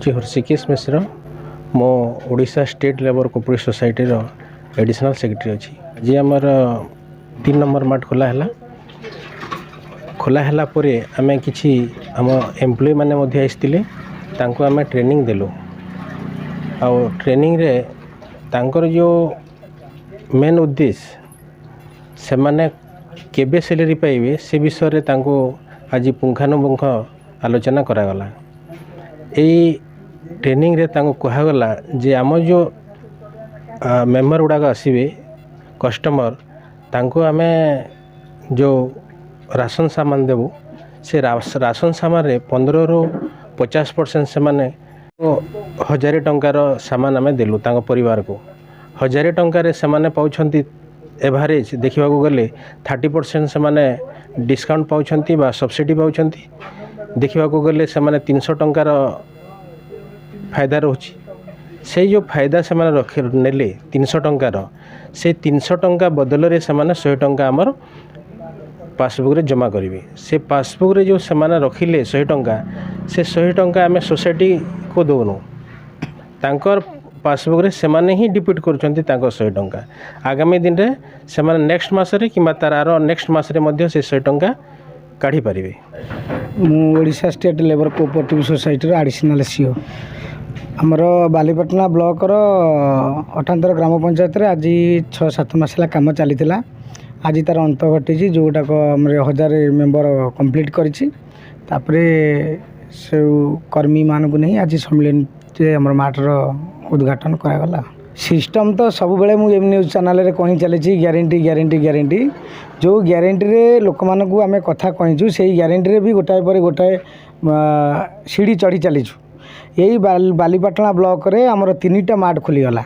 ହେଉଛି ହୃଷିକେଶ ମିଶ୍ର। ମୁଁ Odisha state labour cooperative ସୋସାଇଟିର ଏଡ଼ିସନାଲ୍ ସେକ୍ରେଟାରୀ ଅଛି। ଆଜି ଆମର 3 ନମ୍ବର ମାର୍ଟ ଖୋଲା ହେଲା। ଖୋଲା ହେଲା ପରେ ଆମେ କିଛି ଆମ ଏମ୍ପ୍ଲୟି ମାନେ ମଧ୍ୟ ଆସିଥିଲେ, ତାଙ୍କୁ ଆମେ ଟ୍ରେନିଂ ଦେଲୁ। ଆଉ ଟ୍ରେନିଂରେ ତାଙ୍କର ଯେଉଁ ମେନ୍ ଉଦ୍ଦେଶ୍ୟ, ସେମାନେ କେବେ ସାଲେରୀ ପାଇବେ, ସେ ବିଷୟରେ ତାଙ୍କୁ ଆଜି ପୁଙ୍ଖାନୁପୁଙ୍ଖ ଆଲୋଚନା କରାଗଲା। ଏଇ ଟ୍ରେନିଂରେ ତାଙ୍କୁ କୁହାଗଲା ଯେ ଆମ ଯେଉଁ ମେମ୍ବର ଗୁଡ଼ାକ ଆସିବେ, କଷ୍ଟମର, ତାଙ୍କୁ ଆମେ ଯେଉଁ ରାସନ ସାମାନ ଦେବୁ, ସେ ରାସନ ସାମାନରେ 15ରୁ 50% ସେମାନେ, 1000 ଟଙ୍କାର ସାମାନ ଆମେ ଦେଲୁ ତାଙ୍କ ପରିବାରକୁ, 1000 ଟଙ୍କାରେ ସେମାନେ ପାଉଛନ୍ତି, ଏଭାରେଜ୍ ଦେଖିବାକୁ ଗଲେ 30% ସେମାନେ ଡିସକାଉଣ୍ଟ ପାଉଛନ୍ତି ବା ସବସିଡ଼ି ପାଉଛନ୍ତି। ଦେଖିବାକୁ ଗଲେ ସେମାନେ 300 ଟଙ୍କାର ଫାଇଦା ରହୁଛି। ସେଇ ଯେଉଁ ଫାଇଦା ସେମାନେ ରଖି ନେଲେ 300 ଟଙ୍କାର, ସେ 300 ଟଙ୍କା ବଦଳରେ ସେମାନେ 100 ଟଙ୍କା ଆମର ପାସବୁକ୍ରେ ଜମା କରିବେ। ସେ ପାସବୁକ୍ରେ ଯେଉଁ ସେମାନେ ରଖିଲେ 100 ଟଙ୍କା, ସେ 100 ଟଙ୍କା ଆମେ ସୋସାଇଟିକୁ ଦେଉନୁ। ତାଙ୍କର ପାସବୁକ୍ରେ ସେମାନେ ହିଁ ଡିପୋଜିଟ୍ କରୁଛନ୍ତି ତାଙ୍କ 100 ଟଙ୍କା। ଆଗାମୀ ଦିନରେ ସେମାନେ ନେକ୍ସଟ ମାସରେ କିମ୍ବା ତାର ଆର ନେକ୍ସଟ ମାସରେ ମଧ୍ୟ ସେ 100 ଟଙ୍କା କାଢ଼ିପାରିବେ। ମୁଁ ଓଡ଼ିଶା ଷ୍ଟେଟ୍ ଲେବର କୋଅପରେଟିଭ୍ ସୋସାଇଟିର ଆଡ଼ିସନାଲ୍ ସିଓ। ଆମର ବାଲିପାଟଣା ବ୍ଲକର ଅଠାନ୍ତର ଗ୍ରାମ ପଞ୍ଚାୟତରେ ଆଜି 6-7 ମାସ ହେଲା କାମ ଚାଲିଥିଲା। ଆଜି ତା'ର ଅନ୍ତ ଘଟିଛି, ଯେଉଁଟାକ ଆମର 1000 ମେମ୍ବର କମ୍ପ୍ଲିଟ୍ କରିଛି। ତାପରେ ସେଉ କର୍ମୀମାନଙ୍କୁ ନେଇ ଆଜି ସମ୍ମିଳନୀରେ ଆମର ମାର୍ଟର ଉଦ୍ଘାଟନ କରାଗଲା। ସିଷ୍ଟମ୍ ତ ସବୁବେଳେ ମୁଁ ଏମ୍ ନ୍ୟୁଜ୍ ଚ୍ୟାନେଲରେ କହି ଚାଲିଛି, ଗ୍ୟାରେଣ୍ଟି, ଗ୍ୟାରେଣ୍ଟି, ଗ୍ୟାରେଣ୍ଟି। ଯେଉଁ ଗ୍ୟାରେଣ୍ଟିରେ ଲୋକମାନଙ୍କୁ ଆମେ କଥା କହିଛୁ, ସେଇ ଗ୍ୟାରେଣ୍ଟିରେ ବି ଗୋଟାଏ ପରେ ଗୋଟାଏ ସିଡ଼ି ଚଢ଼ି ଚାଲିଛୁ। ଏଇ ବାଲିପାଟଣା ବ୍ଲକରେ ଆମର ତିନିଟା ମାର୍ଟ ଖୋଲିଗଲା।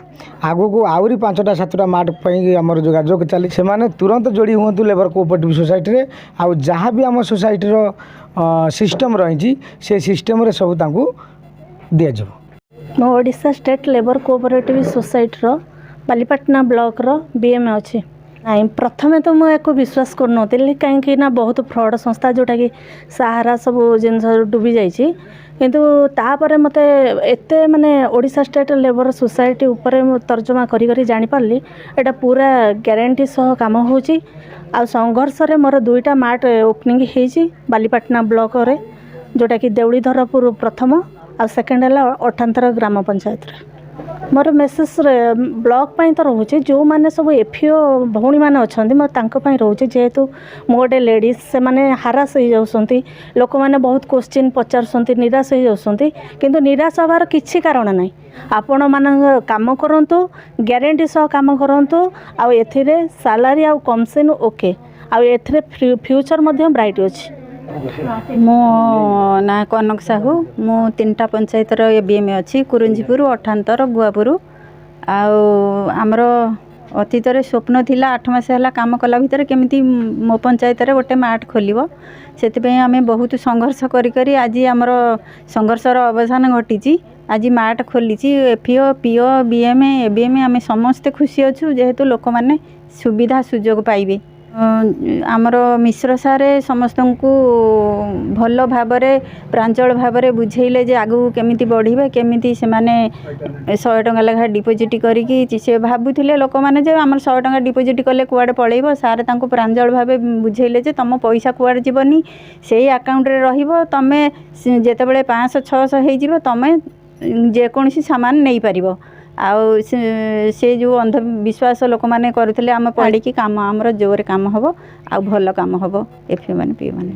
ଆଗକୁ ଆହୁରି ପାଞ୍ଚଟା ସାତଟା ମାର୍ଟ ପାଇଁ ଆମର ଯୋଗାଯୋଗ ଚାଲି। ସେମାନେ ତୁରନ୍ତ ଯୋଡ଼ି ହୁଅନ୍ତୁ ଲେବର କୋଅପରେଟିଭ୍ ସୋସାଇଟିରେ। ଆଉ ଯାହା ବି ଆମ ସୋସାଇଟିର ସିଷ୍ଟମ୍ ରହିଛି, ସେ ସିଷ୍ଟମ୍ରେ ସବୁ ତାଙ୍କୁ ଦିଆଯିବ। ମୁଁ ଓଡ଼ିଶା ଷ୍ଟେଟ୍ ଲେବର କୋଅପରେଟିଭ୍ ସୋସାଇଟିର ବାଲିପାଟଣା ବ୍ଲକର ବିଏମ୍ ଅଛି। ନାଇଁ, ପ୍ରଥମେ ତ ମୁଁ ୟାକୁ ବିଶ୍ୱାସ କରୁନଥିଲି, କାହିଁକି ନା ବହୁତ ଫ୍ରଡ଼୍ ସଂସ୍ଥା, ଯେଉଁଟାକି ସାହାରା ସବୁ ଜିନିଷ ଡୁବି ଯାଇଛି। କିନ୍ତୁ ତାପରେ ମୋତେ ଏତେ ମାନେ ଓଡ଼ିଶା ଷ୍ଟେଟ୍ ଲେବର ସୋସାଇଟି ଉପରେ ମୁଁ ତର୍ଜମା କରି କରି ଜାଣିପାରିଲି, ଏଇଟା ପୁରା ଗ୍ୟାରେଣ୍ଟି ସହ କାମ ହେଉଛି। ଆଉ ସଂଘର୍ଷରେ ମୋର ଦୁଇଟା ମାର୍ଟ ଓପନିଂ ହେଇଛି ବାଲିପାଟଣା ବ୍ଲକରେ, ଯେଉଁଟାକି ଦେଉଳିଧରପୁର ପ୍ରଥମ ଆଉ ସେକେଣ୍ଡ ହେଲା ଅଠାନ୍ତର ଗ୍ରାମ ପଞ୍ଚାୟତରେ। ମୋର ମେସେଜ୍ ବ୍ଲକ୍ ପାଇଁ ତ ରହୁଛି, ଯେଉଁମାନେ ସବୁ ଏଫ୍ ଓ ଭଉଣୀମାନେ ଅଛନ୍ତି, ମୋର ତାଙ୍କ ପାଇଁ ରହୁଛି। ଯେହେତୁ ମୁଁ ଗୋଟେ ଲେଡ଼ିଜ୍, ସେମାନେ ହାରାସ ହେଇଯାଉଛନ୍ତି, ଲୋକମାନେ ବହୁତ କୋଶ୍ଚିନ୍ ପଚାରୁଛନ୍ତି, ନିରାଶ ହେଇଯାଉଛନ୍ତି। କିନ୍ତୁ ନିରାଶ ହେବାର କିଛି କାରଣ ନାହିଁ। ଆପଣମାନଙ୍କ କାମ କରନ୍ତୁ, ଗ୍ୟାରେଣ୍ଟି ସହ କାମ କରନ୍ତୁ। ଆଉ ଏଥିରେ ସାଲାରୀ ଆଉ କମିସନ୍ ଓକେ, ଆଉ ଏଥିରେ ଫ୍ୟୁଚର୍ ମଧ୍ୟ ବ୍ରାଇଟ୍ ଅଛି। ମୋ ନାଁ କନକ ସାହୁ। ମୁଁ ତିନିଟା ପଞ୍ଚାୟତର ଏବିଏମ୍ ଅଛି, କୁରୁଞ୍ଜିପୁର, ଅଠାନ୍ତର, ଗୁଆପୁର। ଆଉ ଆମର ଅତୀତରେ ସ୍ୱପ୍ନ ଥିଲା, 8 ମାସ ହେଲା କାମ କଲା ଭିତରେ କେମିତି ମୋ ପଞ୍ଚାୟତରେ ଗୋଟେ ମାର୍ଟ ଖୋଲିବ। ସେଥିପାଇଁ ଆମେ ବହୁତ ସଂଘର୍ଷ କରି କରି ଆଜି ଆମର ସଂଘର୍ଷର ଅବସାନ ଘଟିଛି। ଆଜି ମାର୍ଟ ଖୋଲିଛି। ଏଫ୍ ଓ, ପିଓ, ବିଏମ୍, ଏବିଏମ୍ ଆମେ ସମସ୍ତେ ଖୁସି ଅଛୁ, ଯେହେତୁ ଲୋକମାନେ ସୁବିଧା ସୁଯୋଗ ପାଇବେ। ଆମର ମିଶ୍ର ସାରେ ସମସ୍ତଙ୍କୁ ଭଲ ଭାବରେ, ପ୍ରାଞ୍ଜଳ ଭାବରେ ବୁଝେଇଲେ ଯେ ଆଗକୁ କେମିତି ବଢ଼ିବେ, କେମିତି ସେମାନେ 100 ଟଙ୍କା ଲେଖା ଡିପୋଜିଟ୍ କରିକି। ସେ ଭାବୁଥିଲେ ଲୋକମାନେ ଯେ ଆମର 100 ଟଙ୍କା ଡିପୋଜିଟ୍ କଲେ କୁଆଡ଼େ ପଳେଇବ। ସାର୍ ତାଙ୍କୁ ପ୍ରାଞ୍ଜଳ ଭାବେ ବୁଝେଇଲେ ଯେ ତୁମ ପଇସା କୁଆଡ଼େ ଯିବନି, ସେଇ ଆକାଉଣ୍ଟରେ ରହିବ। ତୁମେ ଯେତେବେଳେ 500 600 ହେଇଯିବ, ତୁମେ ଯେକୌଣସି ସାମାନ ନେଇପାରିବ। ଆଉ ସେ ଯେଉଁ ଅନ୍ଧବିଶ୍ୱାସ ଲୋକମାନେ କରୁଥିଲେ, ଆମେ ପଡ଼ିକି କାମ ଆମର ଜୋରରେ କାମ ହେବ ଆଉ ଭଲ କାମ ହେବ ଏଫ୍ ମାନେ, ପି ମାନେ।